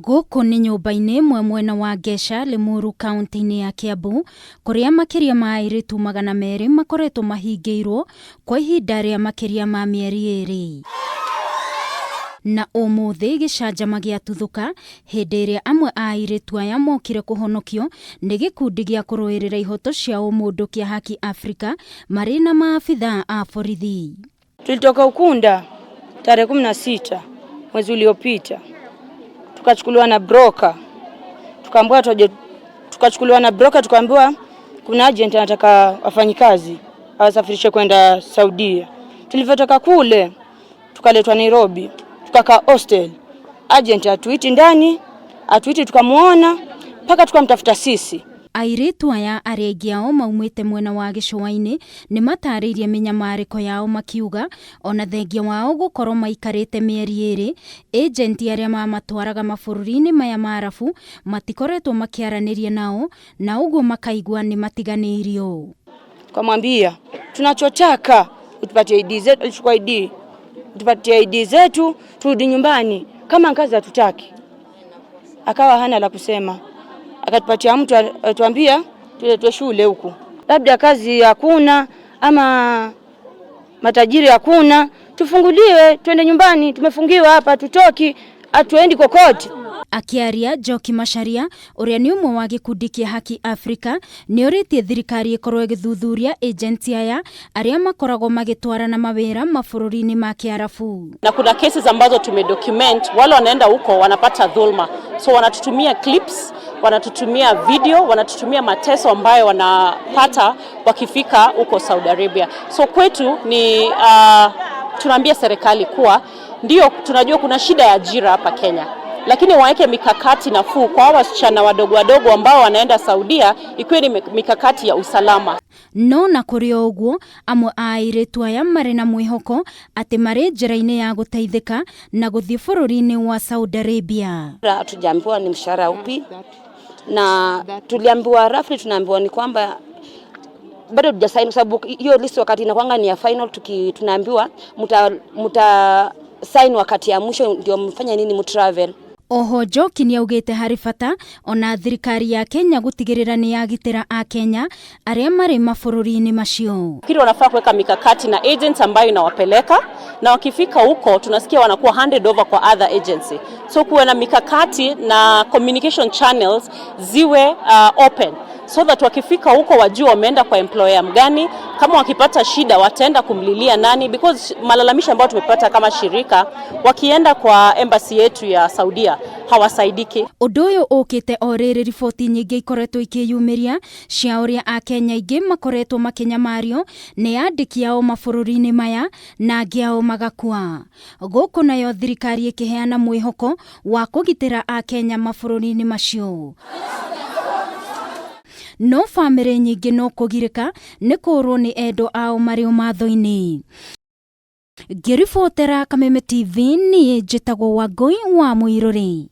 Gũkũ nĩ nyũmba-inĩ ĩmwe mwena wa Ngeca, Limuru kaunti-inĩ ya Kiambu, kũrĩa makĩria ma airĩtu 200 makoretwo mahingĩirwo kwa ihinda rĩa makĩria ma mĩeri 2. Na ũmũthĩ gĩcanjama gĩatuthũka hĩndĩ ĩrĩa amwe a airĩtu aya mokire kũhonokio nĩ gĩkundi gĩa kũrũĩrĩra ihoto cia ũmũndũ kĩa Haki Africa marĩ na maabithaa a borithi. Tulitoka Ukunda tarehe 16 mwezi uliopita, tukachukuliwa na broker, tukaambiwa tuje, tukachukuliwa na broker, tukaambiwa kuna agent anataka wafanyikazi awasafirishe kwenda Saudia. Tulivyotoka kule tukaletwa Nairobi, tukakaa hostel. Agent atuiti ndani, atuiti, tukamuona mpaka tukamtafuta sisi. Airĩtu aya arĩa aingĩ ao maumĩte mwena wa gĩcũa-inĩ nĩ matarĩirie mĩnyamarĩko yao makiuga ona thengia wao gũkorwo maikarĩte mĩeri 2, ĩjenti arĩa mamatwaraga mabũrũri-inĩ maya ma Arabu matikoretwo makĩaranĩria nao na ũguo makaigua nĩ matiganĩirio. Tukamwambia tunachotaka utupatie ID zetu, alichukua ID, utupatie ID zetu turudi nyumbani, kama kazi hatutaki. Akawa hana la kusema, akatupatia mtu atuambia tuletwe shule huku, labda kazi hakuna ama matajiri hakuna, tufunguliwe twende nyumbani, tumefungiwa hapa, tutoki, hatuendi kokote. Akĩaria Njoki Macharia ũrĩa nĩ ũmwe wa gĩkundi kĩa Haki Africa nĩ orĩtie thirikari ĩkorwo ĩgĩthuthuria agenti aya arĩa makoragwo magĩtwarana mawĩra mabũrũri-inĩ ma Kĩarabu. Na kuna cases ambazo tumedocument wale wanaenda huko wanapata dhulma, so wanatutumia clips, wanatutumia video, wanatutumia mateso ambayo wanapata wakifika huko Saudi Arabia. So kwetu ni tunaambia serikali kuwa ndio tunajua kuna shida ya ajira hapa Kenya, lakini waweke mikakati nafuu kwa wasichana wadogo wadogo ambao wanaenda Saudia, ikiwe ni mikakati ya usalama. No na kũrĩ o ũguo amwe a airĩtu aya marĩ na mwĩhoko atĩ marĩ njĩra-inĩ ya gũteithĩka na gũthiĩ bũrũri-inĩ wa Saudi Arabia. Hatujaambiwa ni mshahara upi, na tuliambiwa roughly, tunaambiwa ni kwamba bado hatujasign kwa sababu hiyo list wakati inakuanga ni ya final, tunaambiwa mta sign wakati ya mwisho ndio mfanye nini mtravel. Oho Njoki nĩ augĩte harĩ bata ona thirikari ya Kenya gũtigĩrĩra nĩ yagitĩra Akenya arĩa marĩ mabũrũri-inĩ macio. Nafikiri wanafaa kuweka mikakati na agents ambayo inawapeleka, na wakifika huko tunasikia wanakuwa handed over kwa other agency. So kuwe na mikakati na communication channels ziwe open so that wakifika huko wajue wameenda kwa employer mgani, kama wakipata shida wataenda kumlilia nani, because malalamisho ambayo tumepata kama shirika, wakienda kwa embassy yetu ya Saudia hawasaidiki. Ũndũ ũyũ ũkĩte o rĩrĩ riboti nyingĩ ikoretwo ikĩyumĩria cia ũrĩa Akenya aingĩ makoretwo makĩnyamario nĩ andĩki ao mabũrũri-inĩ maya na angĩ ao magakua. Gũkũ nayo thirikari ĩkĩheana mwĩhoko wa kũgitĩra Akenya mabũrũri-inĩ macio. No bamĩrĩ nyingĩ no kũgirĩka nĩ kũrwo nĩ endwa ao marĩ ũmatho-inĩ. Ngĩribotera Kameme TV niĩ njĩtagwo Wangũi wa Mũirũrĩ.